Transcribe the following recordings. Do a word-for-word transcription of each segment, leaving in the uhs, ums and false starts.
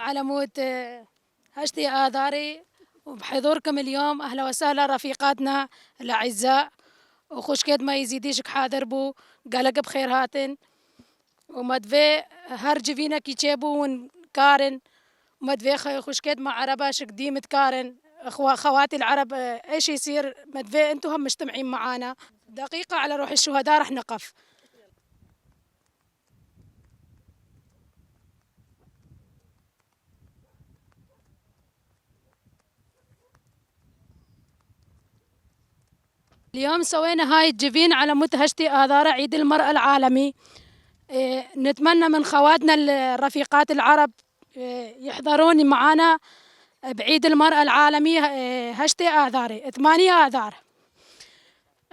على مود، آه، هشتي آذاري، وبحضوركم اليوم. أهلا وسهلا رفيقاتنا الأعزاء، وخوشكيت ما يزيديشك حاضر بو، قالك بخير هاتن. ومدفي هر جفينك يجيبون كارن، ومدفي خ-، خوشكيت ما عرباشك ديمت كارن. أخوة، خواتي العرب، آه، إيش يصير؟ مدفي أنتوا هم مجتمعين معانا. دقيقة على روح الشهداء رح نقف. اليوم سوينا هاي الجفين على مود هشتي آذار عيد المرأة العالمي. إيه، نتمنى من خواتنا الرفيقات العرب، إيه، يحضرون معانا بعيد المرأة العالمي، إيه، هشتي آذار، ثمانية آذار.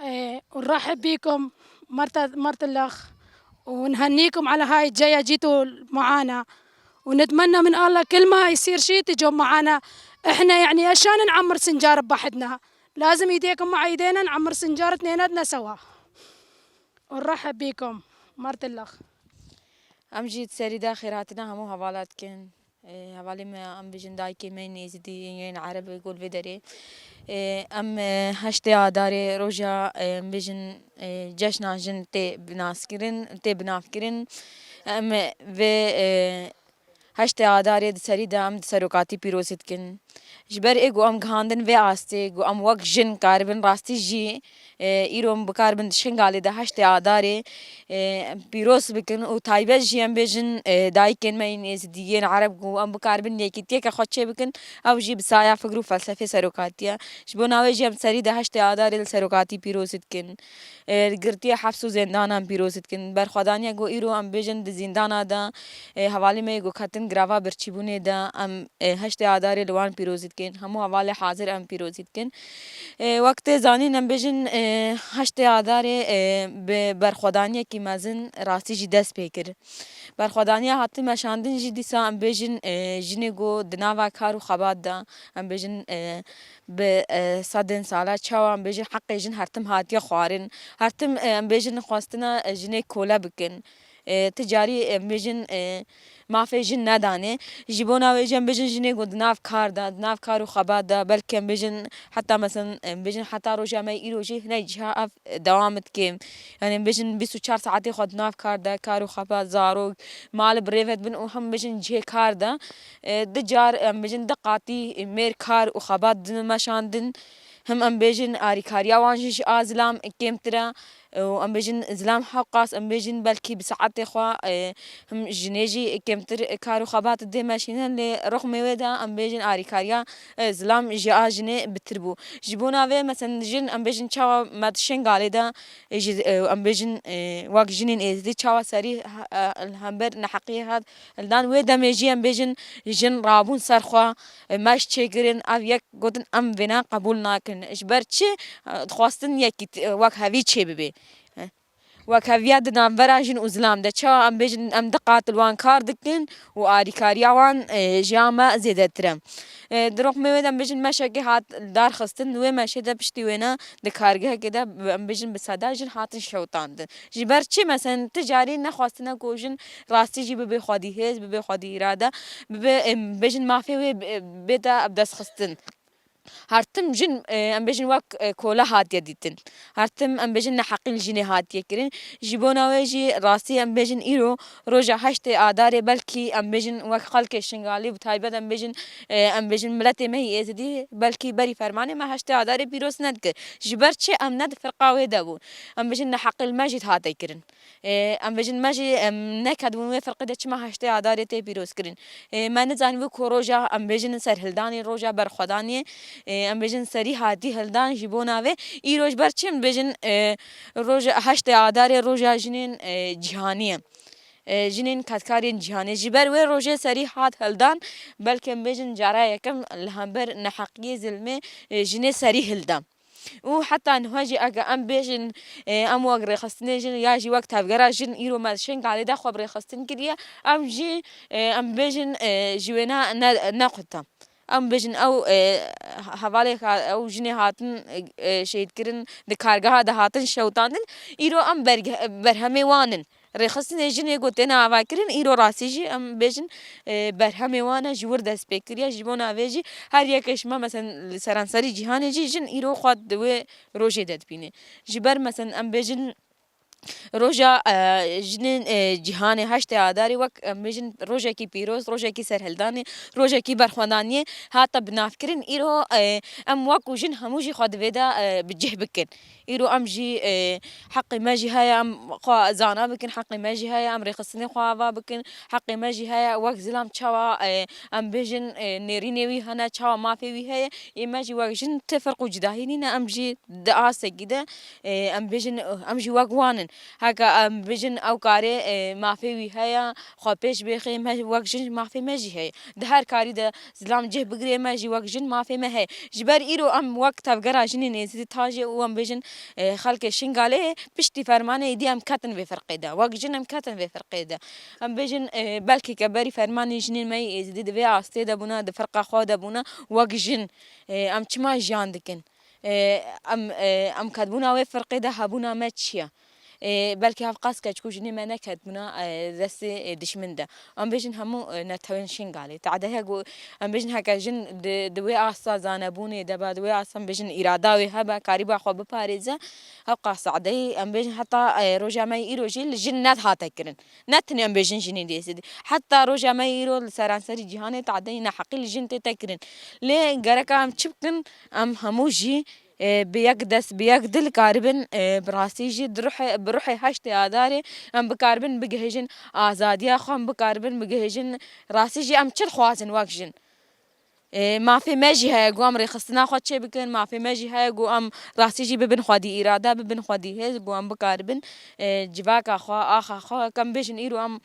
إيه، ونرحب بيكم مرت-، مرت الأخ، ونهنيكم على هاي الجاية جيتوا معانا، ونتمنى من الله كل ما يصير شي تجوا معانا. إحنا يعني عشان نعمر سنجار بوحدنا، لازم إيديكم مع إيدينا نعمر سنجار اثنيناتنا سوا. ونرحب بيكم مرت الأخ. Em jî di serî de xêrhatina hemû hevala dikin. Ê, hevalê me, em bêjin dayikê me yên êzidî, yên Ereb, gol vê derê. Ê, em, e, heştê Adarê roja, e, em bêjin, e, ceşna jin tê binaskirin, tê binavkirin. Em vê, e, heştê Adarê di serî de em di serokatî pîrozî dikin. Ji ber ê ku em gihandin vê astê, ku em wek jin karibin rastî jî, e, îro em bikaribin di Şingalê de heştê Adarê, e, pîroz bikin û taybet jî em bêjin, e, dayikên me yên êzidî yên Ereb ku em bikaribin yekîtiyeke xwe çêbikin, ew jî bi saya fikr û felsefê serokatiye. Ji bo navê jî em serî de heştê Adarê li serokatî pîrozî dikin. E, girtiye heps û zîndanan pîrozî dikin. Berxwedaniya ku îro em bêjin di zîndana de, e, hevalê me yê ku ketin greva birçîbûnê de em, e, heştê Adarê li wan pîrozî dikin. Hemû hevalê hazir em pîrozî dikin. E, wek tê zanîn em bêjin, e, heştê Adarê, e, bi berxwedaniyekî mezin rastî jî dest pê kir. Berxwedaniya hate meşandin jî dîsa em bêjin, e, jinê ku di nava kar û xebat de em bêjin, e, bi, e, sedên sala çawa em bêjin heqê jin her tim hatiye xwarin. Her tim, e, em bêjin xwestina, e, jinê kole bikin. E, ti carî em bêjin, e, mafê jin nedanê. Ji bona wê jî em bêjin jinê ku di nav kar de, di nav kar û xebat de, belkî em bêjin heta, meselen, em bêjin heta roja me îro jî hinek ciha ev, e, dewam dike. Yani em bêjin bîst û çar saetê xwe di nav kar de, kar û xebat, zarok, mal bi rê ve dibin û him bêjin cihê kar de. E, di car em bêjin di qatî mêr kar û xebat didin meşandin. Him em bêjin arîkariya wan jî ji a zilam kêmtir e. Û em bêjin zilam hewqas em bêjin belkî bi saetê xwe, e, him jinê jî kêmtir kar û xebat dê meşînin. Lê rixmê wê de em bêjin arîkariya, e, zilam ji a jinê bitir bû. Ji bona vê, meselen, jin em bêjin çawa me di Şingalê de, e, ji, e, em bêjin, e, wek jinên êzidî çawa serî, e, li hember neheqiyê hat hildan. Wê demê jî em bêjin jin rabûn ser xwe, e, meş çêkirin. Ev yek gotin em vêna qebûl nakin. Ji ber çi? E, dixwestin yekî t-, e, wek hevî çê bibe. E, wek heviya di navbera jin û zilam de. Çawa em bêjin em di qat li wan kar dikin û arîkariya wan, e, ji ya me zêdetir e. E, di rixmê wê de em bêjin meşekê hat darxistin. Wê meşê de piştî wêne di kargehekê de bi, em bêjin bi seda jin hatin şewitandin. Ji ber çi? Mesen ti carî nexwastine ku jin rastî jî bibe xwedî hêz, bibe xwedî îrade, bibe, em bêjin mafê wê bi-, bête bi dest xistin. Her tim jin, e, em bêjin wek, e, kole hatiye dîtin. Her tim em bêjin neheqî li jinê hatiye kirin. Ji bona wê jî rastî em bêjin îro roja heştê Adarê belkî em bêjin wek xelkê Şingalî, bi taybet em bêjin, e, em bêjin miletê me yî Êzidî belkî berî fermanê me heştê Adarê pîroz nedikir. Ji ber çi? Em ne di firqa wê de bûn. Em bêjin neheqî li me jî hate kirin. Ê, em bêjin me jî, em, nekedibûn wê firqê de çima heştê Adarê tê pîrozkirin. Ê, me nizanibû ku roja, em bêjin serhildanê, roja berxwedanê, ê, em bêjin serî hatî hildan ji bona vê. Îro ji ber çi em bêjin, ê, roja heştê Adarê roja jinên, ê, cîhanî ye. Ê, jinên kedkarên cîhanê. Ji ber wê rojê serî hat hildan, belkî em bêjin cara yekem li hember neheqiyê zilmê, ê, jinê serî hildan. Û heta niha jî eke em bêjin, e, em wek rêxistinê jin ya jî wek tevgera jin îro me Şingalê de xwe bi rêxistin kiriye, em jî, e, em bêjin, e, ji wêne ne, nequta. Em bêjin ew, e, hevalê ha-, ew jinê hatin, e, şehîd kirin, di kargeha de hatin şewitandin, îro em berge-, berhemê wan in. Rêxistinê jinê ku têne avakirin, îro rastî jî em bêjin, e, berhemê wan e, ji wir dest pê kiriye. Ji bona vê jî her yekê ji me, mesela li seranserî cîhanê jî jin îro xwe di wê rojê de dibîne. Ji ber, mesela em bêjin, roja, e, jinên, e, cîhanê heştê Adarê wek, em bêjin, rojekî pîroz, rojekî serhildanê, rojekî berxwedaniyê hate binavkirin. Îro, e, em wek û jin hemû jî xwe di vê de, e, bi cih bikin. Îro em jî, e, heqê me jî heye, em xwe zana bikin, heqê me jî heye, em rêxistinê xwe ava bikin, heqê me jî heye, wek zilam çawa, e, em bêjin, e, nêrînê wî hene, çawa mafê wî heye, ê me jî wek jin ti ferq û cudahî nîne, em jî di astekî de, e, em bêjin, em jî wek wan in. Heke em bêjin ew karê, e, mafê wî heye, xwe pêş bêxê, me wek jin mafê me jî heye. Di her karî de zilam cih bigirê me jî wek jin mafê me heye. Ji ber îro em wek tevgera jinên Êzidî Tajê û em bêjin, e, xelkê Şingalê piştî fermanê êdî em ketin vê firqê de. Wek jin em ketin vê firqê de. Em bêjin, e, belkî ke berî fermanê jinên me yê Êzidî di vê astê de bûna, di firqa xwe de bûna, wek jin, e, em çima jiyan dikin? E, em, e, em ketbûna wê firqê de hebûna me çi ye? E, belkî hevqas keçik û jinê me neketbûna, e, destê, e, dişmin de. Em bêjin hemû, e, netewên Şingalê. Tade heye ku em bêjin heke jin di, di wê asta zanebûnê de be, di wê asta em bêjin îrada wê hebe, karîba xwe biparêze, hevqas tadeyî em bêjin heta, e, roja me yê îro jî li jin nedihate kirin. Ne tenê em bêjin jinên Êzidî. Heta roja me yê îro li seranserî cîhanê tadeyî neheqî li jin tête kirin. Lê gereka em çi bikin? Em hemû jî e, bi yek dest, bi yek dil karibin, e, bi rastî jî di ruhê, bi ruhê heştê Adarê em bikaribin bigihêjin azadiya xwe, em bikaribin bigihêjin rastî jî em çi dixwazin wek jin. E, mafê me jî heye ku em rêxistina xwe çêbikin, mafê me jî heye ku em rastî jî bibin xwedî îrade, bibin xwedî hêz, ku em bikaribin, e, civaka xwe, axa xwe, wek em bêjin îro em,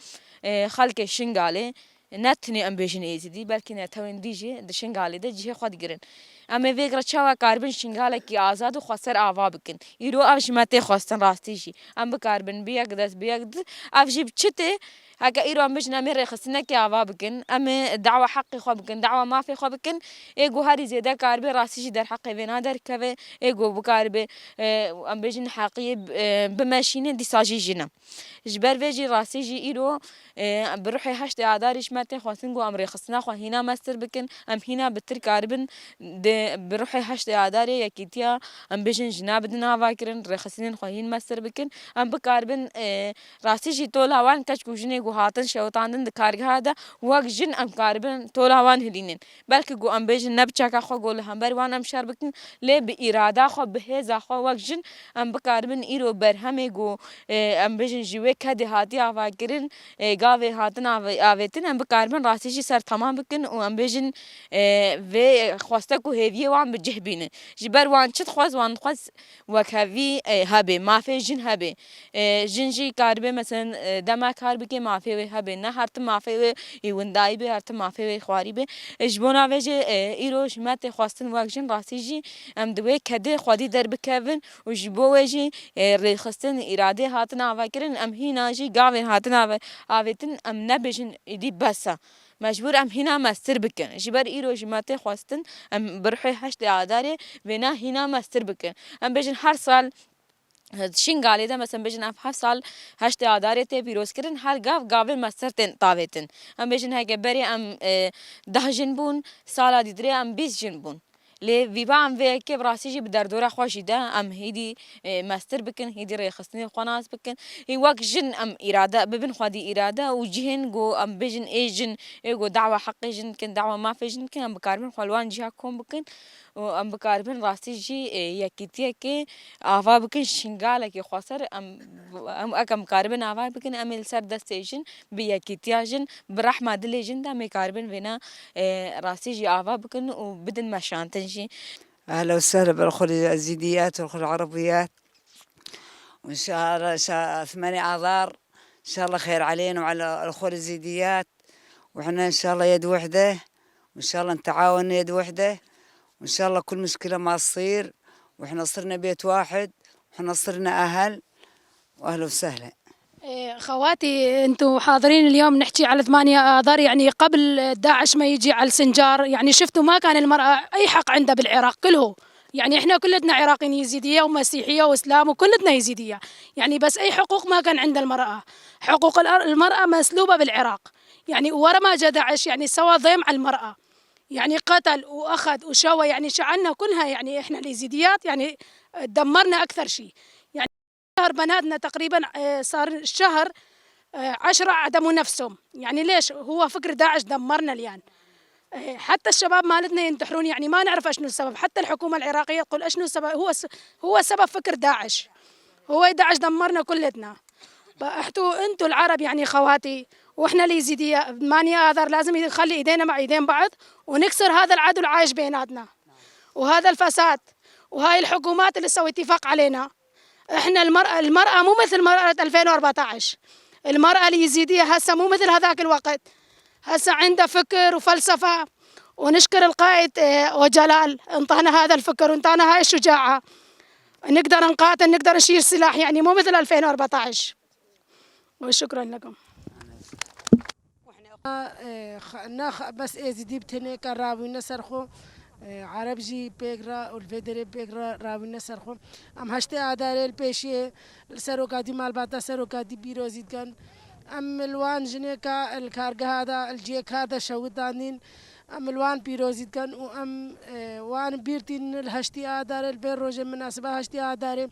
e, xelkê Şingalê, ne tenê em bêjin Êzidî, belkî netewên dî jî di Şingalê de cihê xwe digirin. Em ê vê re çawa karibin Şingalekî azad û xweser ava bikin? Îro ev ji me tê xwestin rastî jî. Em bikaribin bi yek dest, bi yek di, ev jî bi çi tê? Heke îro em bêjin em ê rêxistinekê ava bikin, em ê dawa heqê xwe bikin, dawa mafê xwe bikin, ê ku herî zêde karibe rastî jî derheqê vêna derkeve, ê ku bikaribe, e, em bêjin heqiyê, e, bimeşîne, dîsa jî jin e. Ji ber vê jî rastî jî îro, e, bi ruhê heştê Adarê ji me tê xwestin ku em rêxistina xwe hîna mestir bikin. Em hîna bitir karibin di, bi ruhê heştê Adarê yekîtiya, em bêjin jina bidin avakirin, rêxistinên xwe hîn mestir bikin. Em bikaribin, e, rastî jî tola wan keç ku jinê ku hatin şewitandin di kargeha de wek jin em karibin tola wan hilînin. Belkî ku em bêjin ne bi çeka xwe ku li hember wan em şer bikin, lê bi îrada xwe, bi hêza xwe wek jin em bikaribin îro berhemê ku, e, em bêjin ji wê kedê hatiye avakirin, e, gavê hatin ave-, avêtin, em bikaribin rastî jî ser temam bikin û em bêjin, e, vê xweste ku hêviyê wan bi cih bînin. Ji ber wan çi dixwest, wan dixwest wekhevî, e, hebe, mafê jin hebe. E, jin jî karibe, meselen, e, dema kar bike, mafê wê hebe. Ne her tim mafê wê ê windayî be, her tim mafê wê xwarî be. E, ji bona vê jî, e, îro ji me tê xwestin wek jin rastî jî em di wê kedê xwedî derbikevin û ji bo wê jî, e, rêxistin, îradê hatin avakirin, em hîna jî gavên hatin ave-, avêtin, em nebêjin êdî bes e. Mecbûr em hîna mestir bikin. Ji ber îro ji me tê xwestin em bi ruhê heştê Adarê vêna hîna mestir bikin. Em bêjin her sal, e, Şingalê de, mesela bêjin ev her sal heştê Adarê tê pîrozkirin, her gav gavên mestir tên tavêtin. Em bêjin heke berê em, e, deh jin bûn, sala dîdirê em bîst jin bûn. Lê vîba em vê yekê bi rastî jî bi derdora xwe jî de em hêdî, e, mestir bikin, hêdî rêxistinê xwe nas bikin. Hê wek jin em îrade, bibin xwedî îrade û cihên ku em bêjin ê jin, ê ku dawa heqê jin dikin, dawa mafê jin dikin, em bikaribin xwe li wan ciha kom bikin û em bikaribin rastî jî, e, yekîtiyekê ava bikin, şingalekê xweser em, em, ek em bikaribin ava bikin, em ê li ser destê jin bi yekîtiya jin, bi rehma dilê jin de em ê karibin vêna, e, rastî jî ava bikin û bidin meşantin jî. أهلا وسهلا بالأخوة الأزيديات والأخوة العربيات. وإن شاء الله شا-، ثمانية آذار إن شاء الله خير علينا وعلى الأخوة الأزيديات، وإحنا إن شاء الله يد وحدة، وإن شاء الله نتعاون يد وحدة، وإن شاء الله كل مشكلة ما تصير، وإحنا صرنا بيت واحد، وإحنا صرنا أهل، وأهلا وسهلا. إيه، خواتي، انتوا حاضرين اليوم نحكي على ثمانية آذار، يعني قبل داعش ما يجي على السنجار، يعني شفتوا ما كان المرأة أي حق عندها بالعراق كله. يعني إحنا كلتنا عراقيين، يزيدية ومسيحية وإسلام، وكلتنا يزيدية. يعني بس أي حقوق ما كان عند المرأة؟ حقوق الأر-، المرأة مسلوبة بالعراق. يعني ورا ما جا داعش، يعني سوى ضيم على المرأة. يعني قتل وأخذ وشوى، يعني شعلنا كلها، يعني إحنا اليزيديات، يعني دمرنا أكثر شي. يعني شهر بناتنا تقريبًا، آه، صار شهر، آه، عشرة عدموا نفسهم. يعني ليش؟ هو فكر داعش دمرنا اليان. آه، حتى الشباب مالتنا ينتحرون، يعني ما نعرف شنو السبب. حتى الحكومة العراقية تقول: "شنو السبب؟" هو س-، هو سبب فكر داعش. هو داعش دمرنا كلتنا. فاحتو انتو العرب، يعني خواتي، واحنا اليزيدية، ثمانية آذار لازم نخلي ايدينا مع ايدين بعض، ونكسر هذا العدو العايش بيناتنا، وهذا الفساد، وهاي الحكومات اللي تسوي اتفاق علينا. احنا المرأة، المرأة مو مثل مرأة ألفين وأربعتاش. المرأة اليزيدية هسه مو مثل هذاك الوقت. هسه عندها فكر وفلسفة، ونشكر القائد، آه، أوجلال، انطانا هذا الفكر وانطانا هاي الشجاعة. نقدر نقاتل، نقدر نشيل سلاح، يعني مو مثل ألفين وأربعتاش. وشكرًا لكم. Xwe, ne xwe, bes Êzidî bi tenê ke rawîne ser xwe, e, Ereb jî pêk re û li vê derê pêk re rawîne ser xwe. Em heştê Adarê li pêşiyê li serokatî malbata serokatî pîrozî dikin. Em li wan jinê ke li kargeha de, li cihê kar de şewitandîn, em li wan pîrozî dikin û em, e, wan bîr tînin li heştê Adarê, li vê rojê, minasiba heştê Adarê.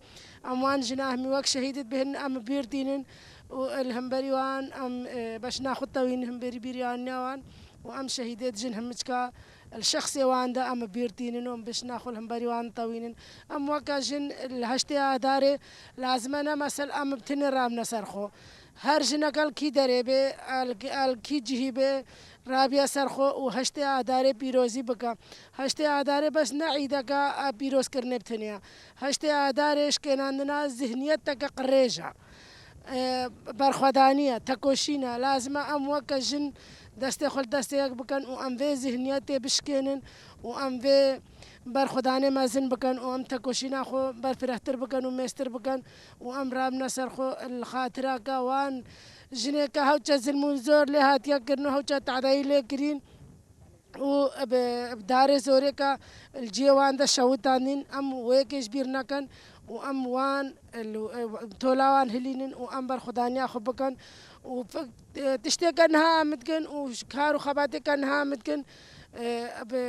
Em wan jina hemî wek şehîd dibihînin, em bîr tînin û li hemberî wan em, e, beşna xwe tewînin hemberî bîryaniya wan û em şehîdê dijin hemiçka li şexsê wan de em bîr tînin û em beşna xwe li hemberî wan tewînin. Em weke jin li heştê Adarê lazim e ne mesel em bi tenê rabine ser xwe. Her jineke li kî derê bê, el, el kî cihî bê, rabiye ser xwe û heştê Adarê pîrozî bike. Heştê Adarê bes ne îdeke a pîrozkirinê bi tenê ye. Heştê Adarê şikênandina zihniyeteke qirêj e. E, berxwedanî ye, tekoşîn e. Lazim e em weke jin destê xwe li destê yek bikin û em vê zihniyetê bişikênin û em vê berxwedanê mezin bikin û em tekoşîna xwe berfirehtir bikin û mêztir bikin û em rabine ser xwe li xatireke wan jinê ke hewce zilm û zor lê hatiye kirin û hewce tadayî lê kirîn û bi, bi darê zorê ke li cihê wan de şewitandîn, em wê yekê ji bîr nekin û em wan, li, tola wan hilînin û em berxwedaniya xwe bikin û fi-, tiştê ke niha em dikin û kar û xebatê ke niha em dikin, e, bi,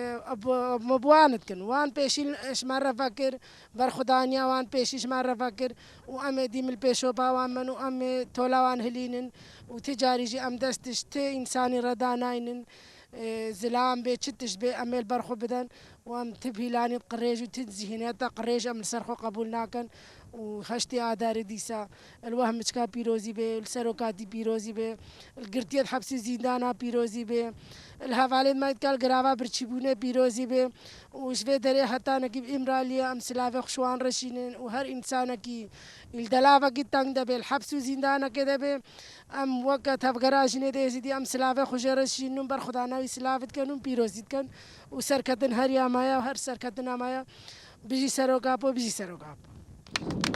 bi, me bi wan dikin. Wan pêşî ji me re vekir, berxwedaniya wan pêşî ji me re vekir û em ê dîm li pêşopa wan bin û em ê tola wan hilînin û ti carî jî em dest ji ti însanî re danaynin. E, zilam bê, çi tişt bê, em ê li ber xwe bidin û em ti pîlanî qirêj û ti zîhniyeta qirêj em li ser xwe qebûl nakin û heştê Adarê dîsa li we hemiçka pîrozî bê, li serokatî pîrozî bê, li girtiyê di hepsî zîndana pîrozî bê, li hevalên me dikal girava birçîbûnê pîrozî bê û ji vê derê hetanekî bi Îmraliyê em silavê xwe ji wan re şînin û her însanekî li delavekî teng de bê, li heps û zîndanekê de bê, em weke tevgera jinê dê Êzidî em silavê xwe jê re şînin û berxwedana wî silav dikin û pîrozî dikin û serketin her ya me ya û her serketina me ya. Bijî Serok Apo, bijî Serok Apo.